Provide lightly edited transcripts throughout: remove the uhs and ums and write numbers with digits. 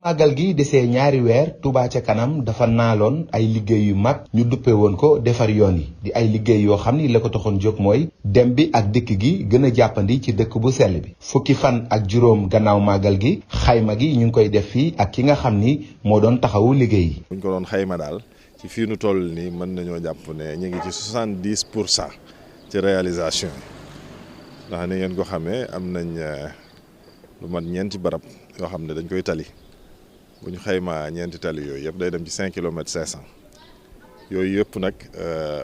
màggal gi desee ñaari weer Touba ca kanam dafa naaloon ay liggéey yu mag ñu duppe woon ko defar yoon yi di ay liggéey yoo xam ni la ko taxoon jóg mooy dem bi ak dikk gi gën a jàppandi ci dëkk bu sell bi fukki fan ak juróom gannaaw màggal gi xayma gi ñu ngi koy def fii ak ki nga xam ni moo doon taxawu liggéey yi. buñ ko doon xayma daal ci fii nu toll nii mën nañoo jàpp ne ñu ngi ci 70% ci réalisation yi ndax ni ngeen ko xamee am nañ lu mat ñeenti barab yoo xam ne dañ koy tali. bu ñu xaymaa ñeenti tali yooyu yëpp day dem ci 5 kilomètres 500 yooyu yëpp nag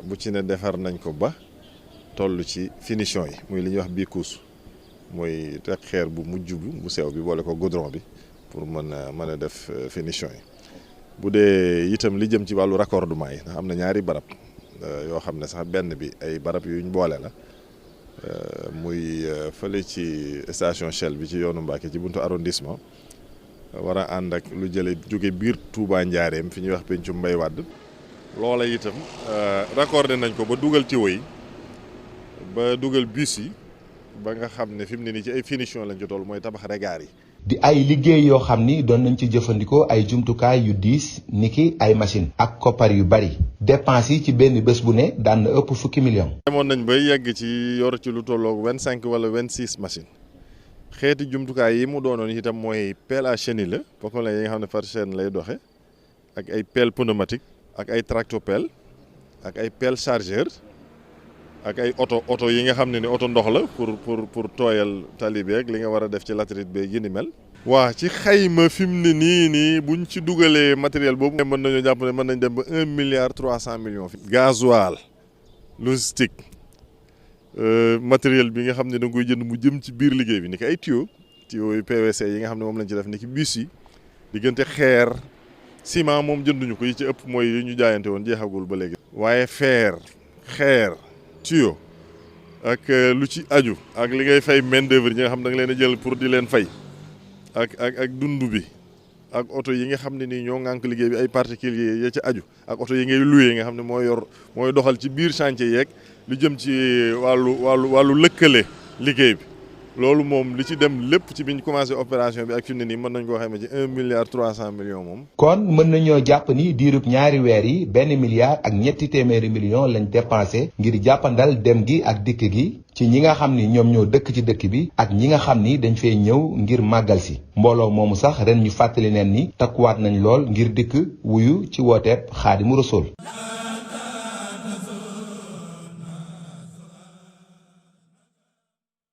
bu ci ne defar nañ ko ba toll ci finition yi muy li ñuy wax bii couche mooy teg xeer bu mujj bu sew bi boole ko goudron bi pour mën a def finition yi. bu dee itam li jëm ci wàllu raccordement yi ndax am na ñaari barab yoo xam ne sax benn bi ay barab yuñ boole la muy fële ci station Shell bi ci yoonu Mbacké ci buntu arrondissement. war a ànd ak lu jële jóge biir Touba Njaareem fi ñuy wax pencu Mbay Wàdd loola itam raccordé nañ ko ba dugal tiwo yi ba dugal bus yi ba nga xam ne fi mu ne nii ci ay finition lañ ci toll mooy tabax regard yi. di ay liggéey yoo xam ni doon nañ ci jëfandikoo ay jumtukaay yu diis niki ay machine ak koppar yu bari dépense yi ci benn bés bu ne daan na ëpp fukki million. demoon nañ bay yegg ci yor ci lu tolloog 25 wala 26 machines. xeeti jumtukaay yi mu doonoon itam mooy pelle à chenille la pokola yi nga xam ne par chaîne lay doxe ak ay pelle pneumatique ak ay tractopelle ak ay pelle chargeur ak ay oto yi nga xam ne ni oto ndox la pour tooyal tali beeg li nga war a def ci latérite beeg yi ni mel. waa ci xayma fi mu ne nii buñ ci dugalee matériel boobu. mën nañoo jàpp ne mën nañ dem ba 1 milliard 300 millions. gasoil logistique. matériel bi nga xam ne da nga koy jënd mu jëm ci biir liggéey bi ni ki ay tuyaux yu PVC yi nga xam ne moom lañ ci def ni ki bus yi diggante xeer ciment moom jënduñu ko yi ci ëpp mooy yi ñu jaayante woon jeexagul ba léegi. waaye fer xeer tuyaux ak lu ci aju ak li ngay fay main d'œuvre ñi nga xam da nga leen a jël pour di leen fay ak dund bi ak oto yi nga xam ne nii ñoo ŋànk liggéey bi ay particuliers ya ci aju ak oto yi ngay loué nga xam ne mooy doxal ci biir chantier yeeg. lu jëm ci wàllu lëkkale liggéey bi loolu moom li ci dem lépp ci biñ commencé opération bi ak fi mu ne nii mën nañ koo xamee ci 1 milliard 300 millions moom. kon mën nañoo jàpp ni diirub ñaari weer yi 1 milliard ak ñetti téeméeri millions lañ dépensé ngir jàppandal dem gi ak dikk gi ci ñi nga xam ni ñoom ñoo dëkk ci dëkk bi ak ñi nga xam ni dañ fee ñëw ngir màggal si mbooloo moomu sax ren ñu fàttali neen ni takkuwaat nañ lool ngir dikk wuyu ci wooteeb Xaadimu Rasuul.